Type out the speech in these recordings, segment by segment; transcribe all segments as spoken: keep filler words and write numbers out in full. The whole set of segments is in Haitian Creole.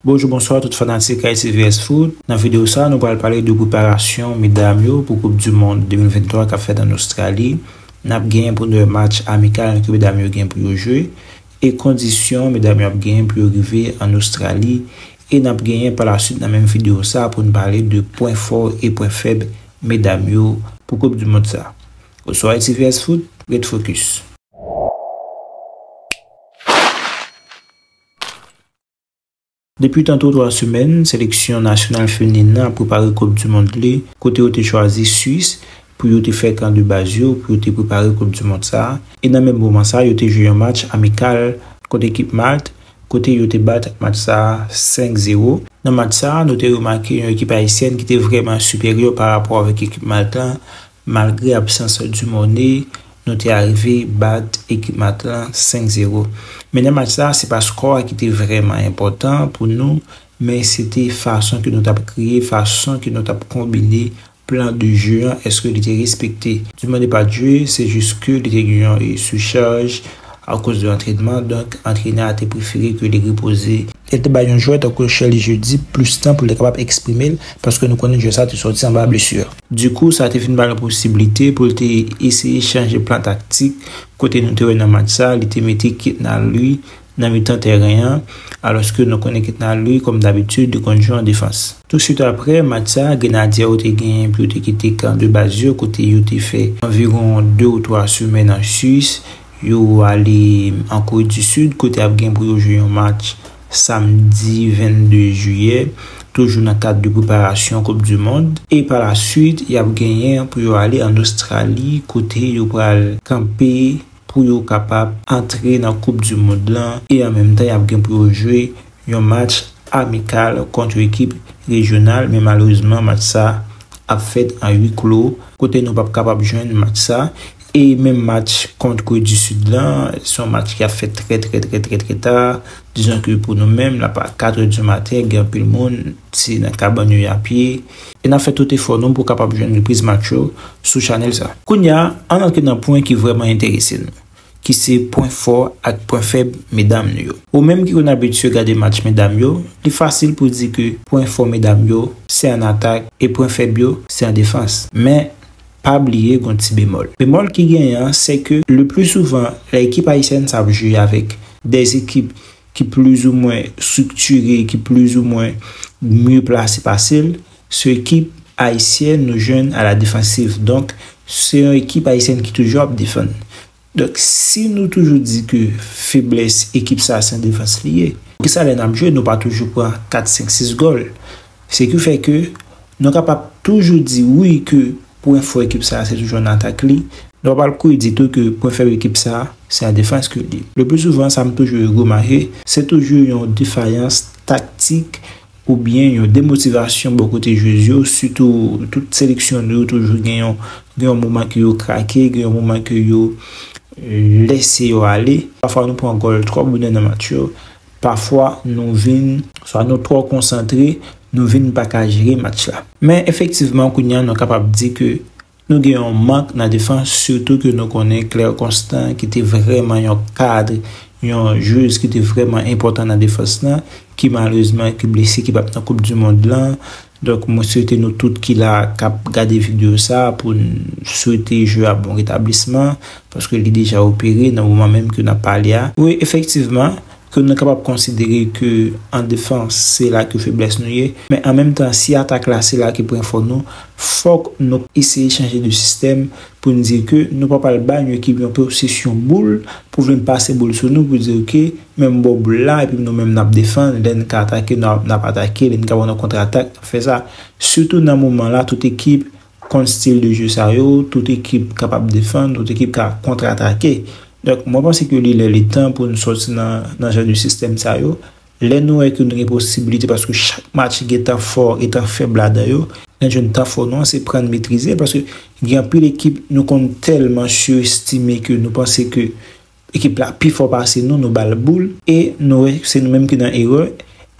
Bonjou, bonswa tout fanatik Haïti V S Foot. Nan videyo sa, nou pral pale de preparasyon medam yo pou Koup di Mond de mil venntwa k ap fèt ann Ostrali. N ap genyen pou nou wè match amikal ke medam yo gen pou yo jwe e kondisyon medam yo ap genyen pou yo rive ann Ostrali. E n ap genyen pa la swit nan menm videyo sa pou n pale de pwen fò e pwen fèb medam yo pou Koup di Mond sa. Ou sou Haïti V S Foot, ret fokis. Depi tanto twa semèn, seleksyon nasyonal feminen nan ap prepare Koup di Mond li, kote yo te chwazi Swis pou yo te fè kan de baz yo, pou yo te prepare Koup di Mond sa a. E nan menm moman sa a, yo te jwe yon match amikal kont ekip Malt, kote yo te bat match sa a senk zewo. Nan match sa a, nou te remake yon ekip ayisyèn ki te vrèman siperyè pa rapò avèk ekip Malt lan, malgre absans Dumornay, nou te arive bat ekip Malt lan senk zewo. Men nan match sa a, se pa skò a ki te vrèman enpòtan pou nou, men se te fason ke nou t ap kreye, fason ke nou t ap konbine plan de jeu an, èske li te respekte. Dumornay pa t jwe, se jis ke li te gen yon, e, sichaj akoz de antrenman, donk antrenè a te prefere ke li repoze. Li te bay yon jwè tankou Sherly Jeudi plis tan pou li kapab eksprime l, paske nou konnen jwè sa te sòti anba blesi. Dikou, sa te vin ba l yon posiblite pou l te eseye chanje plan taktik, kote nou te wè nan match sa, li te mete Ketna Lee nan mitan tèren an, alòske nou konnen Ketna Lee, kòm dabitid, li konn jwe an defans. Tousuit aprè match sa, Grenadyè yo te genyen pou yo te kite kan de baz yo, kote yo te fè anviwon de ou twa semèn an Swis. Yo ale an Kore di Sid, kote ap gen pou yo jwe yon match samdi vennde jiyè, toujou nan kad de preparasyon Koup di Mond. E pa la swit, y ap genyen pou yo ale ann Ostrali, kote yo pral kanpe pou yo kapab antre nan Koup di Mond lan. E an menm tan, y ap gen pou yo jwe yon match amikal kont yon ekip rejyonal, men malerezman, match sa ap fèt an huis clos, kote nou p ap kapab jwenn match sa. E menm match kont Kore di Sid lan, se yon match ki ap fèt trè, trè, trè, trè, trè ta. Dizon ke pou nou menm, l ap a kat è di maten, gen anpil moun, se nan kabann yo y ap ye. E n ap fè tout efò nou pou kapab jwenn repriz match yo sou chanèl sa. Kounye a, ann antre nan pwen ki vrèman enterese nou, ki se pwen fò ak pwen fèb medam nou yo. Ou menm ki konn abitye gade match medam yo, li fasil pou di ke pwen fò medam yo, se an atak, e pwen fèb yo, se an defans. Men, pa bliye gon ti bemòl. Bemòl ki genyen an, se ke le pli souvan, lè ekip ayisyèn sa ap jwe avèk de ekip ki plizoumwen estriktire, ki plizoumwen mye plase pase l, se ekip ayisyèn nou jwenn a la defansiv. Donk, se yon ekip ayisyèn ki toujou ap defann. Donk, si nou toujou di ke feblès ekip sa a se an defans li ye, poukisa lè n ap jwe, nou pa toujou pran kat, senk, sis gòl? Se ki fè ke nou kapab toujou di wi ke pwen fò ekip sa a se toujou an atak li. Nou pa pral kouri di tou ke pwen fèb ekip sa a se an defans ke li ye. Le pli souvan, sa m toujou remake, se toujou yon defayans taktik oubyen yon demotivasyon bò kote jwez yo, sitou tout seleksyon nou yo toujou gen yon, gen yon moman ke yo krake, gen yon moman ke yo, e, lèse yo ale. Pafwa nou pran gòl twò bonè nan match yo. Pafwa nou vin, swa nou twò konsantre, nou vin pa ka jere match la. Men efektivman, kounye a nou kapab di ke nou gen yon mank nan defans, sitou ke nou konnen Claire Constant, ki te vrèman yon kad, yon jwez ki te vrèman enpòtan nan defans lan, ki malerezman ki blese, ki p ap nan Koup di Mond lan. Donk, mwen swete nou tout ki la, k ap gade videyo sa, pou n swete jwè a bon retablisman, paske li deja opere nan moman menm ke n ap pale a. Wi, efektivman, ke nou kapab konsidere ke an defans, se la ke feblès nou ye. Men an menm tan, si atak la, se la ki pwen fò nou, fòk nou eseye chanje de sistèm pou n di ke nou pa pral bay yon ekip yon posesyon boul pou vin pase boul sou nou, pou di, oke, men m ba w boul la, epi nou menm n ap defann, lè n ka atake, n ap, n ap atake, lè n ka pran yon kontra atak, n ap fè sa. Sitou nan moman la, tout ekip konn stil de jeu sa yo, tout ekip kapab defann, tout ekip ka kontratake. Donk, mwen panse ke li lè, li tan pou nou sòti nan, nan jan de sistèm sa yo. Lè nou wè ke nou gen posibilite, paske chak match gen tan fò e tan fèb ladan yo, lè n jwenn tan fò nou an, se pran n metrize, paske gen anpil ekip nou konn tèlman siwestime ke nou panse ke ekip la pi fò pase nou, nou ba l boul, e nou wè se nou menm ki nan erè.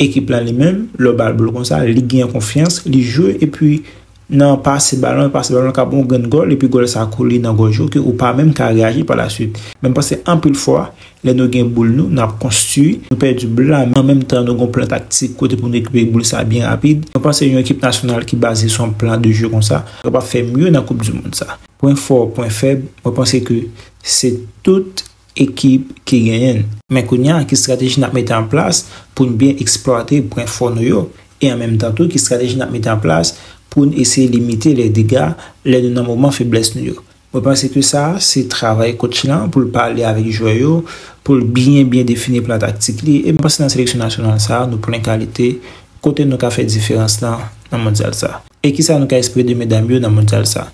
Ekip la li menm, lè w ba l boul konsa, li gen konfyans, li jwe, epi nan pase balon, pase balon ka ba w yon grenn gòl, epi gòl sa kole nan gòj ou ke ou pa menm ka reyaji pa la swit. Men m panse anpil fwa, lè nou gen boul nou, n ap konstwi, nou pèdi boul la, men an menm tan nou gen yon plan taktik kote pou nou rekipere boul sa byen rapid. Mwen panse yon ekip nasyonal ki baze sou yon plan de jeu konsa kapab fè mye nan koup di mond sa. Pwen fò, pwen fèb, mwen panse ke se tout ekip ki genyen l. Men kounye a, ki estrateji n ap mete an plas pou n byen eksplwate pwen fò nou yo? E an menm tan tou, ki estrateji n ap mete an plas pou n eseye limite lè dega lè nou nan moman feblès nou yo? Mwen panse ke sa, se travay coach lan pou l pale avèk jwè yo, pou l byen, byen defini plan taktik li. E mwen panse nan seleksyon nasyonal sa, nou plen kalite kote nou ka fè diferans lan nan mondyal sa. E kisa nou ka espere de medam yo nan mondyal sa?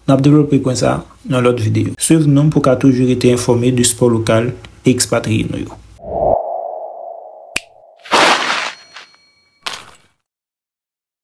N ap devlope pwen sa nan lòt videyo. Swiv nou pou ka toujou rete enfòme de spò lokal e ekspatriye nou yo.